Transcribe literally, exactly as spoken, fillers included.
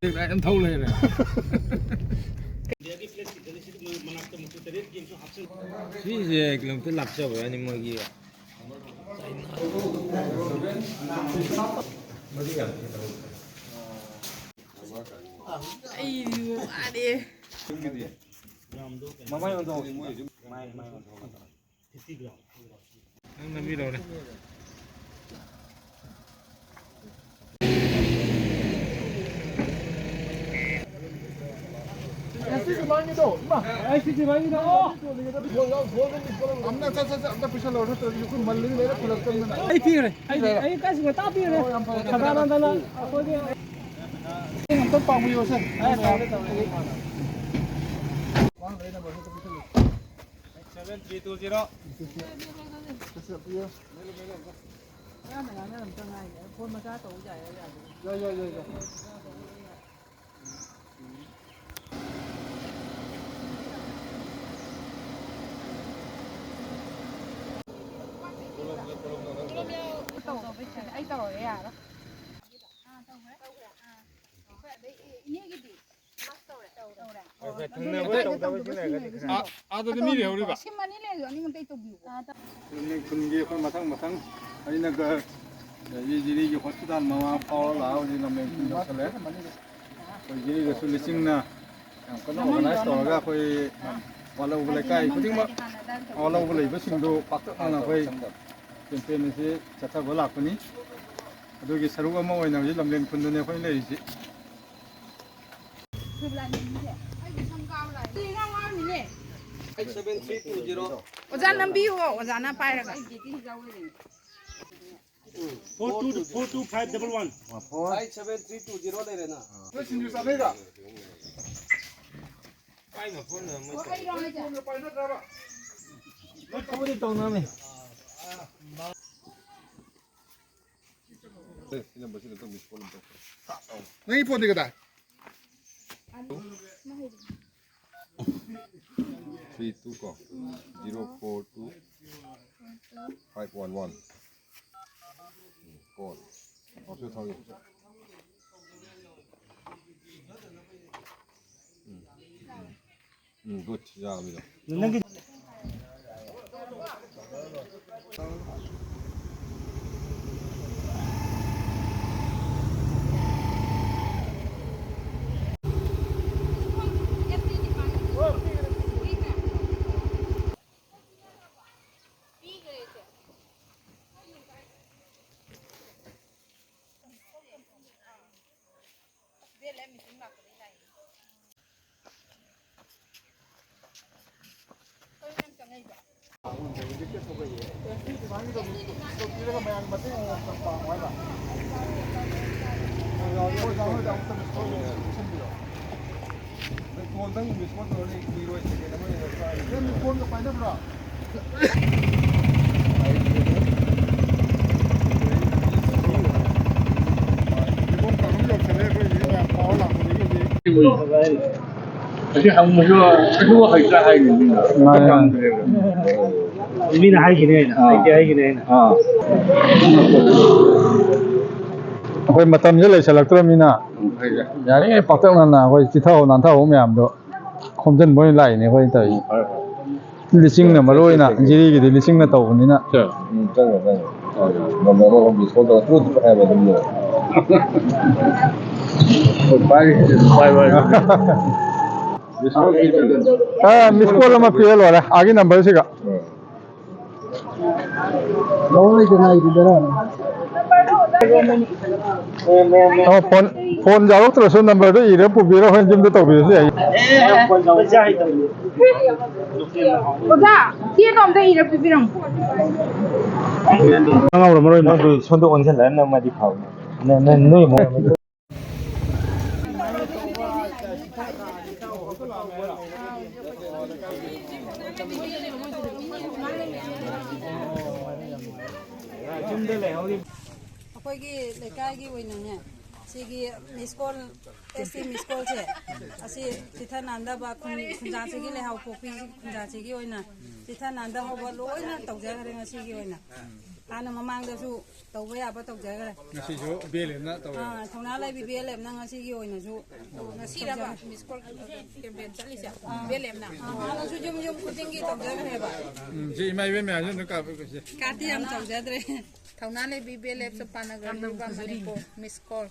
ꯌꯥꯝ ꯊꯧ ꯂꯩꯔꯦ꯫ ꯁꯤꯁꯦ ꯀꯤꯂꯣꯃꯤꯇꯔ ꯂꯥꯞꯆꯕ ꯌꯥꯅꯤ ꯃꯣꯏꯒꯤ꯫ ꯑꯩꯗꯤ ꯋꯥꯔꯦ꯫ ꯃꯃꯥꯏ ꯑꯣꯟꯊꯣꯛꯑꯣ꯫ ꯃꯥꯏ, ꯃꯥꯏ ꯑꯣꯟꯊꯣꯛꯑꯣ꯫ ꯅꯪ ꯅꯝꯕꯤꯔꯛꯎꯅꯦ꯫ ꯑꯁꯤꯒꯤ ꯃꯥꯡꯒꯤꯗꯣ, ꯏꯃꯥ꯫ ꯑꯩ ꯁꯤꯒꯤ ꯃꯥꯡꯒꯤꯗꯣ꯫ ꯑꯝꯇ, ꯁꯠ, ꯁꯠ, ꯁꯠ, ꯑꯝꯇ ꯄꯤꯁꯜꯂꯣ, ꯅꯠꯇ꯭ꯔꯗꯤ ꯑꯩꯈꯣꯏ ꯃꯜꯂꯤ ꯂꯩꯔ ꯐꯨꯜꯂꯛꯇꯕꯅꯤꯅ꯫ ꯑꯩ ꯄꯤꯈ꯭ꯔꯦ꯫ ꯑꯩ, ꯑꯩ ꯀꯥꯏꯁꯤꯡꯗ ꯇꯥꯛꯄꯤꯈ꯭ꯔꯦ꯫ ꯑꯣ, ꯌꯥꯝ ꯐꯔꯦ, ꯌꯥꯝ ꯐꯔꯦ꯫ ꯁꯗꯥꯅꯟꯗꯅ ꯑꯩꯈꯣꯏꯒꯤ ꯑꯝꯇ ꯄꯥꯡꯕꯤꯌꯣꯁꯦ꯫ ꯑꯦ, ꯇꯧꯔꯦ, ꯇꯧꯔꯦ꯫ ꯃꯥꯡꯈ꯭ꯔꯦ, ꯅꯝꯕꯔꯁꯦ ꯑꯝꯇ ꯄꯤꯁꯜꯂꯣ꯫ Seven three two zero꯫ ꯄꯤꯁꯜꯂꯣ, ꯄꯤꯁꯜꯂꯣ꯫ ꯉꯔꯥꯡꯗ ꯉꯥꯡꯅꯔꯝꯇ ꯉꯥꯏꯔꯤ꯫ ꯐꯣꯟ ꯃꯆꯥ ꯇꯧ ꯌꯥꯏ, ꯌꯥꯗꯦ꯫ ꯌꯥꯏ, ꯌꯥꯏ, ꯌꯥꯏ, ꯌꯥꯏ꯫ ꯑꯩ ꯇꯧꯔꯒꯦ, ꯌꯥꯔꯣꯏ꯫ ꯑꯥ, ꯇꯧꯈ꯭ꯔꯦ? ꯇꯧꯈ꯭ꯔꯦ꯫ ꯑꯥ꯫ ꯑꯩꯈꯣꯏ ꯑꯗꯩ ꯏ-, ꯏꯅꯦꯒꯤꯗꯤ? ꯇꯧꯔꯦ꯫ ꯇꯧꯔꯦ꯫ ꯑꯣ, ꯍꯣꯏ, ꯍꯣꯏ, ꯑꯗꯨ ꯊꯪꯅꯕ ꯂꯩꯔꯦ꯫ ꯇꯧꯗꯕꯁꯤꯡ ꯂꯩꯔꯒꯗꯤ ꯈꯔ꯫ ꯑꯥ, ꯑꯥꯗꯗꯤ ꯃꯤ ꯂꯩꯍꯧꯔꯤꯕ? ꯁꯤꯝ ꯑꯅꯤ ꯂꯩꯔꯁꯨ ꯑꯅꯤꯃꯛꯇ ꯑꯩ ꯇꯧꯕꯤꯌꯨꯀꯣ꯫ ꯑꯥ, ꯇꯧ- ꯂꯝꯂꯦꯟ ꯈꯨꯟꯒꯤ ꯑꯩꯈꯣꯏ ꯃꯊꯪ ꯃꯊꯪ ꯑꯩꯅꯒ ꯖꯤꯔꯤꯒꯤ ꯍꯣꯁꯄꯤꯇꯥꯜ ꯃꯃꯥ ꯐꯥꯎꯔ ꯂꯥꯛꯑ ꯍꯧꯖꯤꯛ ꯂꯝꯂꯦꯟ ꯈꯨꯟ ꯌꯧꯁꯜꯂꯦ꯫ ꯑꯩꯈꯣꯏ ꯖꯤꯔꯤꯗꯁꯨ ꯂꯤꯁꯤꯡꯅ ꯌꯥꯝ ꯀꯟꯅ ꯑꯣꯔꯒꯅꯥꯏꯖ ꯇꯧꯔꯒ ꯑꯩꯈꯣꯏ ꯋꯥꯠꯍꯧꯕ ꯂꯩꯀꯥꯏ ꯈꯨꯗꯤꯡꯃꯛ ꯋꯥꯠꯍꯧꯕ ꯂꯩꯕꯁꯤꯡꯗꯨ ꯄꯥꯛꯇꯛꯅꯅ ꯑꯩꯈꯣꯏ ꯀꯦꯝꯄꯦꯟ ꯑꯁꯤ ꯆꯠꯊꯕ ꯂꯥꯛꯄꯅꯤ꯫ ꯑꯗꯨꯒꯤ ꯁꯔꯨꯛ ꯑꯃ ꯑꯣꯏꯅ ꯍꯧꯖꯤꯛ ꯂꯝꯂꯦꯟ ꯈꯨꯟꯗꯅꯤ ꯑꯩꯈꯣꯏ ꯂꯩꯔꯤꯁꯤ꯫ Five seven three two zero꯫ ꯑꯣꯖꯥ, ꯅꯝꯕꯤꯌꯨ, ꯑꯣꯖꯥꯅ ꯄꯥꯏꯔꯒ꯫ Four two, four two five double one꯫ Five seven three two zero ꯂꯩꯔꯦꯅ꯫ ꯅꯣꯏ ꯁꯤꯡꯖꯨ ꯆꯥꯅꯩꯔꯣ? ꯅꯣꯏ ꯐꯣꯟꯗꯤ ꯇꯧꯅꯔꯝꯃꯤ꯫ ꯅꯪꯒꯤ ꯐꯣꯟꯗꯤ ꯀꯗꯥꯏ? Three two ꯀꯣ, zero four two five one one꯫ ꯀꯣ꯫ ꯑꯣꯀꯦ, ꯊꯝꯃꯦ꯫ ꯎꯝ, good, ꯌꯥꯕꯤꯗꯣ꯫ ꯅꯪꯒꯤ ꯑꯁꯤ ꯍꯪꯕꯁꯨ ꯑꯗꯨ ꯍꯩꯇ꯭ꯔꯥ ꯍꯥꯏꯅꯤ ꯃꯤꯅ꯫ ꯃꯥꯅꯦ, ꯃꯥꯅꯦ꯫ ꯃꯤꯅ ꯍꯥꯏꯈꯤꯅꯤ ꯍꯥꯏꯅ, ꯑꯥ꯫ ꯍꯩꯇꯦ ꯍꯥꯏꯈꯤꯅꯤ ꯍꯥꯏꯅ꯫ ꯑꯥ꯫ ꯑꯩꯈꯣꯏ ꯃꯇꯝꯁꯦ ꯂꯩꯁꯜꯂꯛꯇ꯭ꯔꯕꯅꯤꯅ, ꯎꯝ, ꯍꯩꯔꯦ꯫ ꯌꯥꯔꯤꯉꯩ ꯄꯥꯛꯇꯛ ꯅꯥꯟꯅ ꯑꯩꯈꯣꯏ ꯆꯤꯊꯍꯧ ꯅꯥꯟꯊꯍꯧ ꯃꯌꯥꯝꯗꯣ ꯈꯣꯝꯖꯤꯟꯕ ꯑꯣꯏꯅ ꯂꯥꯛꯏꯅꯦ ꯑꯩꯈꯣꯏꯅ ꯇꯧꯔꯤꯁꯦ꯫ ꯎꯝ, ꯐꯔꯦ, ꯐꯔꯦ꯫ ꯂꯤꯁꯤꯡꯅ ꯃꯔꯨ ꯑꯣꯏꯅ, ꯖꯤꯔꯤꯒꯤꯗꯤ ꯂꯤꯁꯤꯡꯅ ꯇꯧꯕꯅꯤꯅ꯫ ꯁꯦ, ꯎꯝ, ꯆꯪꯉꯣ, ꯆꯪꯉꯣ꯫ ꯉꯝꯅꯕ ꯑꯃ miss call ꯇꯧꯔ ꯇ꯭ꯔꯨꯠ ꯍꯥꯏꯕ ꯑꯗꯨꯝ ꯌꯦꯡꯉꯣ꯫ ꯍꯣꯏ, ꯄꯥꯏꯔꯤ, ꯄꯥꯏ, ꯄꯥꯏ꯫ Miss call ꯄꯤꯗꯕ꯫ ꯑ, miss call ꯑꯃ ꯄꯤꯔ ꯂꯣꯏꯔꯦ, ꯑꯥꯒꯤ numberꯁꯤꯒ꯫ ꯎꯝ꯫ ꯂꯧꯔꯣꯏꯗ ꯉꯥꯏꯔꯤꯗꯅ꯫ ꯑꯣ, phone, phone ꯌꯥꯎꯔꯛꯇ꯭ꯔꯁꯨ numberꯗꯣ ꯏꯔ ꯄꯨꯕꯤꯔꯣ, ꯍꯣꯔꯦꯟ ꯌꯨꯝꯗ ꯇꯧꯕꯤꯔꯁꯨ ꯌꯥꯏ꯫ ꯑꯣꯖꯥ, ꯆꯦꯗꯣ ꯑꯝꯇ ꯏꯔ ꯄꯤꯕꯤꯔꯝꯃꯨ꯫ ꯈꯪꯍꯧꯔꯝꯃꯔꯣꯏ ꯃꯥ꯫ ꯅꯪꯗꯨ ꯁꯣꯝꯗ ꯑꯣꯟꯁꯤꯜꯂꯒ ꯅꯝꯃꯗꯤ ꯐꯕꯅꯦ꯫ ꯅ-, ꯅ-, ꯅꯣꯏ ꯃꯑꯣꯡꯗ꯫ ꯑꯩꯈꯣꯏꯒꯤ ꯂꯩꯀꯥꯏꯒꯤ ꯑꯣꯏꯅꯅꯦ, ꯁꯤꯒꯤ ꯃꯤꯁ ꯀꯣꯜ, ꯑꯦꯁ ꯇꯤ ꯃꯤꯁ ꯀꯣꯜꯁꯦ, ꯑꯁꯤ ꯆꯤꯊ ꯅꯥꯟꯗꯕ ꯈꯨꯟ-, ꯈꯨꯟꯖꯥꯁꯤꯒꯤ, ꯂꯩꯍꯥꯎ ꯄꯣꯛꯄꯤ ꯈꯨꯟꯖꯥꯁꯤꯒꯤ ꯑꯣꯏꯅ ꯆꯤꯊ ꯅꯥꯟꯗꯍꯧꯕ ꯂꯣꯏꯅ ꯇꯧꯖꯈ꯭ꯔꯦ ꯉꯁꯤꯒꯤ ꯑꯣꯏꯅ꯫ ꯍꯥꯟꯅ ꯃꯃꯥꯡꯗꯁꯨ ꯇꯧꯕ ꯌꯥꯕ ꯇꯧꯖꯈ꯭ꯔꯦ꯫ ꯉꯁꯤꯁꯨ ꯕꯤ ꯑꯦꯜ ꯑꯦꯐꯅ ꯇꯧꯋꯦ꯫ ꯑꯥ, ꯊꯧꯅꯥ ꯂꯩꯕꯤ ꯕꯤ ꯑꯦꯜ ꯑꯦꯐꯅ ꯉꯁꯤꯒꯤ ꯑꯣꯏꯅꯁꯨ ꯉꯁꯤꯔꯕ ꯇꯧꯖꯈ꯭ꯔꯦ꯫ ꯃꯤꯁ ꯀꯣꯜ ꯀꯦꯝꯄꯦꯟ ꯆꯠꯂꯤꯁꯦ? ꯕꯤ ꯑꯦꯜ ꯑꯦꯐꯅ? ꯑꯥ, ꯍꯥꯟꯅꯁꯨ ꯌꯨꯝ ꯌꯨꯝ ꯈꯨꯗꯤꯡꯒꯤ ꯇꯧꯖꯈ꯭ꯔꯦꯕ꯫ ꯎꯝ, ꯁꯤ ꯏꯃꯥ ꯏꯕꯦꯟ ꯃꯌꯥꯝꯁꯨ ꯑꯗꯨꯝ ꯀꯥꯞꯄꯤꯀꯣ ꯁꯤ꯫ ꯀꯥꯔꯠꯇꯤ ꯌꯥꯝ ꯇꯧꯖꯗ꯭ꯔꯦ꯫ ꯊꯧꯅꯥ ꯂꯩꯕꯤ ꯕꯤ ꯑꯦꯜ ꯑꯦꯐ ꯆꯄꯥꯅꯒꯔ ꯅ꯭ꯌꯨ ꯕꯥꯝꯕꯅꯤꯄꯨꯔ ꯃꯤꯁ ꯀꯣꯜ꯫